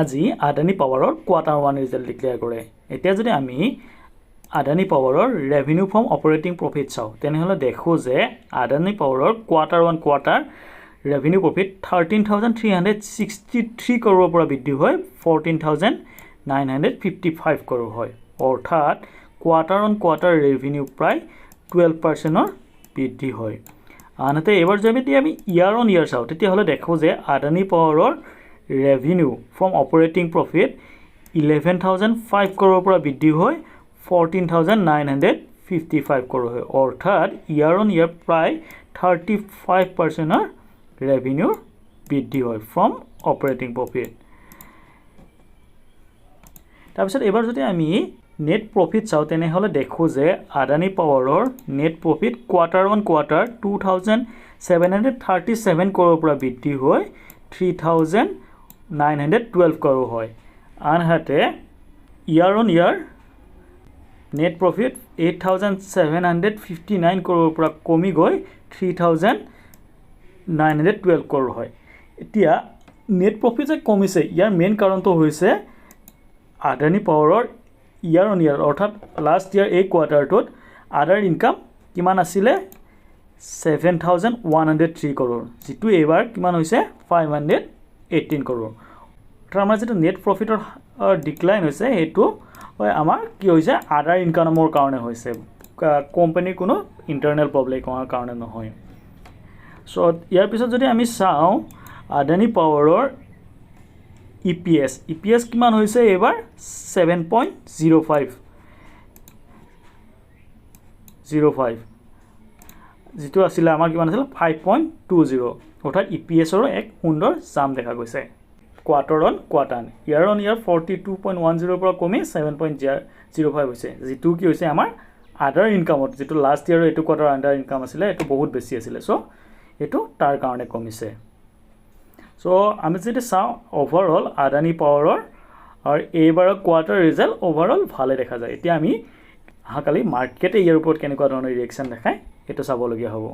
আজি আদানী পাৱাৰৰ quarter one result declare কৰে। এতিয়া যদি আমি আদানী পাৱাৰৰ ৰেভিনিউ ফ্ৰম অপাৰেটিং প্ৰফিট চাওঁ, তেনেহ'লে দেখোঁ যে আদানী পাৱাৰৰ quarter one quarter revenue profit 13,363 কৰোৰৰ পৰা বৃদ্ধি হৈ 14,955 কৰোৰ হয়। অৰ্থাৎ কোৱাৰ্টাৰ অন কোৱাৰ্টাৰ ৰেভিনিউ প্ৰায় 12 পাৰ্চেণ্টৰ বৃদ্ধি হয়। আনহাতে এইবাৰ যদি আমি ইয়াৰ অন ইয়াৰ চাওঁ, তেতিয়াহ'লে দেখোঁ যে আদানী পাৱাৰৰ revenue from operating profit 11,005 কৰোৰৰ পৰা বৃদ্ধি হৈ 14,955 কৰোৰ হয়। অৰ্থাৎ ইয়াৰ অন ইয়াৰ প্ৰায় 35 পাৰ্চেণ্টৰ ৰেভিনিউৰ বৃদ্ধি হয় ফ্ৰম অপাৰেটিং প্ৰফিট। তাৰপিছত এইবাৰ যদি আমি নেট প্ৰফিট চাওঁ, তেনেহ'লে দেখোঁ যে আদানী পাৱাৰৰ net profit quarter on quarter 2737 কৰোৰৰ পৰা বৃদ্ধি হৈ 3912 কৰোৰ হয়। আনহাতে year on year net profit 8759 কৰোৰৰ পৰা কমি গৈ 3912 কৰোৰ হয়। এতিয়া নেট প্ৰফিট যে কমিছে, ইয়াৰ মেইন কাৰণটো হৈছে আদানী পাৱাৰৰ ইয়াৰ অন ইয়াৰ, অৰ্থাৎ লাষ্ট ইয়াৰ এই কোৱাৰ্টাৰটোত আদাৰ ইনকাম কিমান আছিলে? 7103 কৰোৰ, যিটো এইবাৰ কিমান হৈছে? 518 কৰোৰ। অৰ্থাৎ আমাৰ যিটো নেট প্ৰফিটৰ ডিক্লাইন হৈছে, সেইটো আমাৰ কি হৈছে? আদাৰ ইনকামৰ কাৰণে হৈছে, কোম্পানীৰ কোনো ইণ্টাৰনেল প্ৰব্লেম হোৱাৰ কাৰণে নহয়। চ' ইয়াৰ পিছত যদি আমি চাওঁ আদানী পাৱাৰৰ ইপিএছ, ইপিএছ কিমান হৈছে এইবাৰ? 7.05 05, যিটো আছিলে আমাৰ কিমান আছিলে? 5.20। অৰ্থাৎ ইপিএছৰো এক সুন্দৰ জাম্প দেখা গৈছে quarter on quarter. Year on year 42.10ৰ পৰা কমি 7.05 হৈছে, যিটো কি হৈছে, আমাৰ আদাৰ ইনকামত যিটো লাষ্ট ইয়েৰৰ এইটো কোৱাৰ্টাৰ আদাৰ ইনকাম আছিলে, এইটো বহুত বেছি আছিলে। চ' এইটো তাৰ কাৰণে কমিছে। চ' আমি যদি চাওঁ, অভাৰঅল আদানী পাৱাৰৰ আৰু এইবাৰৰ কোৱাৰ্টাৰ ৰিজাল্ট অভাৰঅল ভালে দেখা যায়। এতিয়া আমি অহাকালি মাৰ্কেটে ইয়াৰ ওপৰত কেনেকুৱা ধৰণৰ ৰিয়েকশ্যন দেখায়, সেইটো চাবলগীয়া হ'ব।